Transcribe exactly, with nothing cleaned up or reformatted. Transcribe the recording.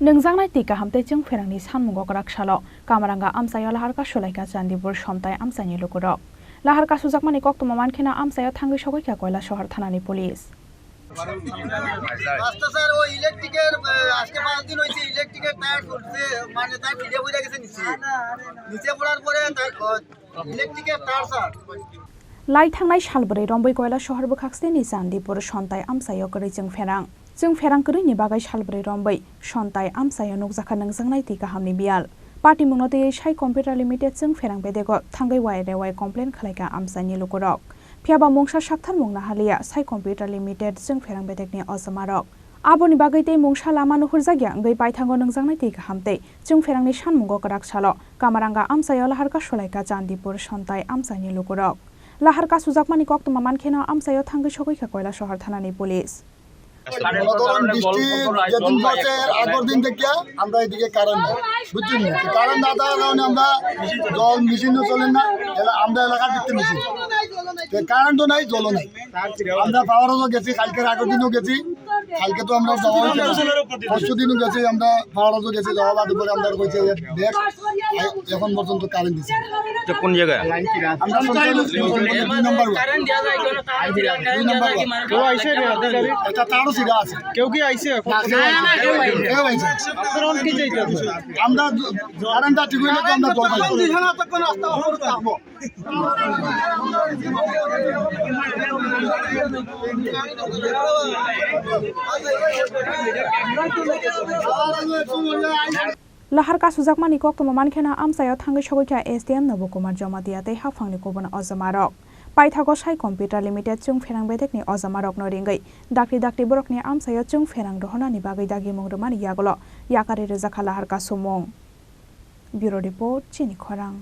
Nwngjaknai twi kaham tei chwng pherangni sanmungo kwrak salo Kamaranga amchaio laharka sulaikha Chandipur Sontai amchaini lukurok. Laharka sujakmani koktwma mankheno amchaio thangwi sogwikha Koilasahar thanani police. রাস্তা স্যার, ওই ইলেকট্রিকের, আহ, আজকে পাঁচ দিন হয়েছে, ইলেকট্রিকের তার পড়ছে, মানে তার ছিঁড়ে পড়ে গেছে নিচে। নিচে পড়ার পরে তার, আহ, ইলেকট্রিকের তার sir. Lai thangnai salbrwi rombwi Koilasahar bwkhaksnini Chandipur Sontai amchaio kwrwi chwng pherang. Chwng pherang kwrwini bagwi salbrwi rombwi Sontai amchaio nukjakha nwngjaknai twi kahamni biyal. Patimungno twiwi Sai Computer Limited chwng pherang bedego thangwi wai rewai complain khlaikha amchaini lukurok. Phiyaba mungsa saktharmung nahaliya Sai Computer Limited chwng pherang bedekni ojomarok. Aboni bagwi tei mungsa lama nuhurjakya wngwi paithango nwngjaknai twi kaham tei chwng pherangni sanmungo kwrak salo Kamaranga amchaio laharka sulaikha Chandipur Sontai amchaini lukurok. Laharka sujakmani koktwma mankheno amchaio thangwi sogwikha Koilasahar thanani police. মনে করেন বৃষ্টি যেদিন পড়ছে, আগের দিন থেকে আমরা এদিকে কারেন্ট নাই, বুঝছেন না? তো কারেন্ট না থাকার কারণে আমরা জল মেশিনও চলে না, এলা-, আমরা এলাকার ভিতরে মেশিন, তো কারেন্টও নাই, জলও নাই। আমরা পাওয়ার হাউসও গেছি, কালকের আগের দিনও গেছি, কালকে তো আমরা জমা হয়েছে না। পরশু দিনও গেছি আমরা পাওয়ার হাউসও গেছি, জমা বাদ পরে আমরা কইছে যে দেখ, এ-, এখন পর্যন্ত কারেন্ট দিছে না। এটা কোন জায়গা? আমরা সঞ্চয় দুই নম্বর ওয়ার্ড। দুই নম্বর ওয়ার্ড। কেউ আইছে নি আধিকারিক? একটা তারও ছিঁড়া আছে। কেউ কি আইছে এখন? না, কেউ আইছে না। কেউ আইছে না। আপনারা এখন কি চাইতেছেন? আমরা জ-, কারেন্টটা ঠিক হইলে তো আমরা জল পাই। Laharka sujakmani koktwma mankheno amchaio thangwi sogwikha S D M Nobo Kumar Jamatia tei haphangni kubun ojomarok. Paithago Sai Computer Limited chwng pherang bedekni ojomarokno ringwi dakti dakti borokni amchaio chwng pherang rohornani bagwi dagimung rwmani yagulo yakarwi rwjakha laharka sumung. Bureau Report, Chini Khorang.